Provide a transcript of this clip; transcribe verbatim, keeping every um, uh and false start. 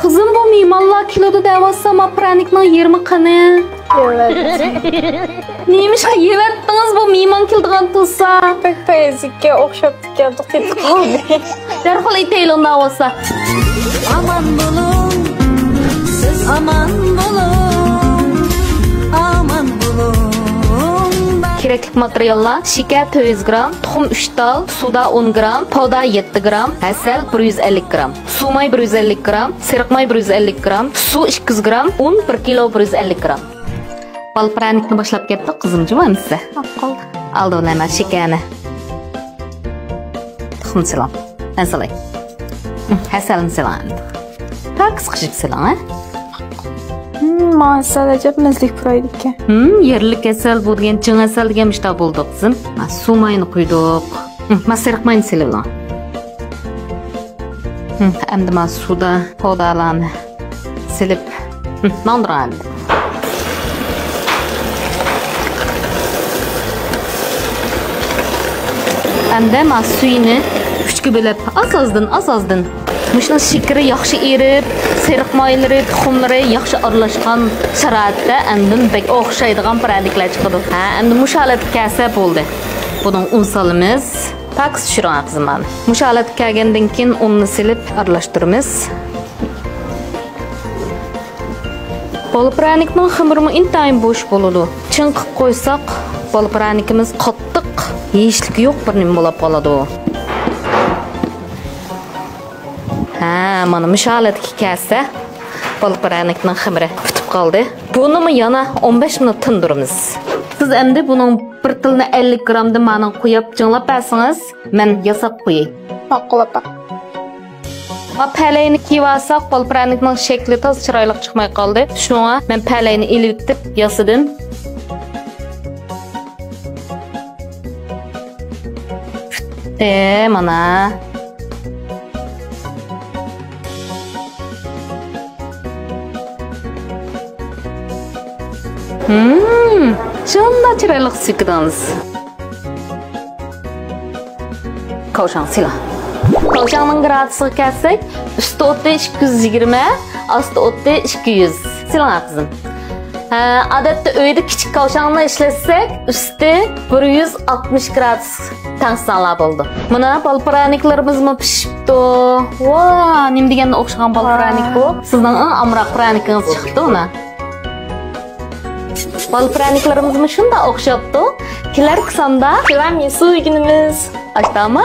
قىزىم، بۇ مېھمانلار كېلىدۇ دەۋاتسام، ما پىرەنىكنىڭ يېرىمى قېنى؟ نېمىشقا يەۋەتتىڭىز، بۇ مېھمان كېلىدىغان تۇرسا؟ بەك پەيزىككە ئوخشاپتىكەن، توختىتىپ قالدى. دەرھال ئېتەيلى ئۇنداق بولسا. ئامان بولۇڭ، سىز ئامان بولۇڭ، ئامان بولۇڭ. كېرەكلىك ماتېرىياللار: شېكەر تۆت يۈز گرام، تۇخۇم ئۈچ تال، سودا ئون گرام، پودا يەتتە گرام، ھەسەل بىر يۈز ئەللىك گرام، سۇماي بىر يۈز ئەللىك گرام، سېرىق ماي بىر يۈز ئەللىك گرام، سۇ ئىككى يۈز گرام، ئۇن بىر كىلو بىر يۈز ئەللىك گرام. بالا پىرەنىكنى باشلاپ كەتتۇق، قىزىم جۇمۇ ئەمىسە. ماقۇل. ئالدى بىلەن مانا شېكەرنى تۇخۇم سېلىڭ. مەن سالاي. ھەسەلنى سېلىڭ ئەمدى. پاكىز قىلىپ سېلىڭ، ھە؟ مم، مانا ھەسەل ئەجەب مەززىلىك پۇرايدىكەن. ھم، يەرلىك ھەسەل بۇ دېگەن، چىڭ ھەسەل دېگەن مۇشۇنداق بولىدۇ، قىزىم. مانا سۇماينى قۇيدۇق. ھم، مانا سېرىق ماينى سېلىۋېلىڭ. ھم، ئەمدى مانا سۇدا پودالارنى سېلىپ، ھم، ماڭدۇرۇڭ ئەمدى. ئەمدى مانا سۈيىنى ئۈچكە بۆلۈپ، ئاز-ئازدىن، ئاز-ئازدىن. مۇشۇنىڭ شېكىرى ياخشى ئېرىپ، سېرىق مايلىرى، تۇخۇملىرى ياخشى ئارىلاشقان شارائىتتا ئاندىن بەك ئوخشايدىغان پىرەنىكلەر چىقىدۇ. ھە، ئەمدى مۇشۇ ھالەتكە كەلسە بولدى. بۇنىڭ ئۇن سالىمىز. پاكىز چۈشۈرۈڭ قىزىم مانا. مۇشۇ ھالەتكە كەلگەندىن كېيىن ئۇننى سېلىپ ئارىلاشتۇرىمىز. بالا پىرەنىكنىڭ خېمىرىمۇ ئىنتايىن بوش بولىدۇ. چىڭ قىلىپ قويساق، بالا پىرەنىكىمىز قاتتىق، يېيىشلىكى يوق بىر نېمە بولاپ قالىدۇ. ھە، مانا مۇشۇ ھالەتكە كەلسە، بالا پىرەنىكنىڭ خېمىرى پۈتۈپ قالدى. بۇنىمۇ يەنە ئون بەش مىنۇت تىندۇرىمىز. سىز ئەمدى بۇنىڭ بىر تىلىنى ئەللىك گرامدىن مانىڭغا قويۇپ جىڭلاپ بەرسىڭىز، مەن ياساپ قوياي. ماقۇل ئاپا. ما پەلەينى كىيىۋالساق، بالا پىرەنىكنىڭ شەكلى تازا چىرايلىق چىقماي قالدى. شۇڭا مەن پەلەينى ئېلىۋېتىپ ياسىدىم. پۈتتى مانا. ھىم، شۇنداق چىرايلىق سۈكىدىڭىز. كاۋشاڭ سېلىڭ. كاۋشاڭنىڭ گرادۇسىغا كەلسەك، ئۈستى ئوتى ئىككى يۈز يىگىرمە، ئاستى ئوتى ئىككى يۈز. سېلىڭ قىزىم. ھە، ئادەتتە ئۆيدە كىچىك كاۋشاڭنى ئىشلەتسەك، ئۈستى بىر يۈز ئاتمىش گرادۇس تەڭسىڭلار بولىدۇ. مانا بالا پىرەنىكلىرىمىزمۇ پىشىپتۇ. ۋا، نېمە دېگەندە ئوخشىغان بالا پىرەنىك بۇ. سىزنىڭ ئەڭ ئامراق پىرەنىكىڭىز چىقىپتۇ مانا. بالا پىرەنىكلىرىمىزمۇ شۇنداق ئوخشاپتۇ. كېلەركى ساندا تىرامىسۇ ئۆگىنىمىز. ئاشتاما؟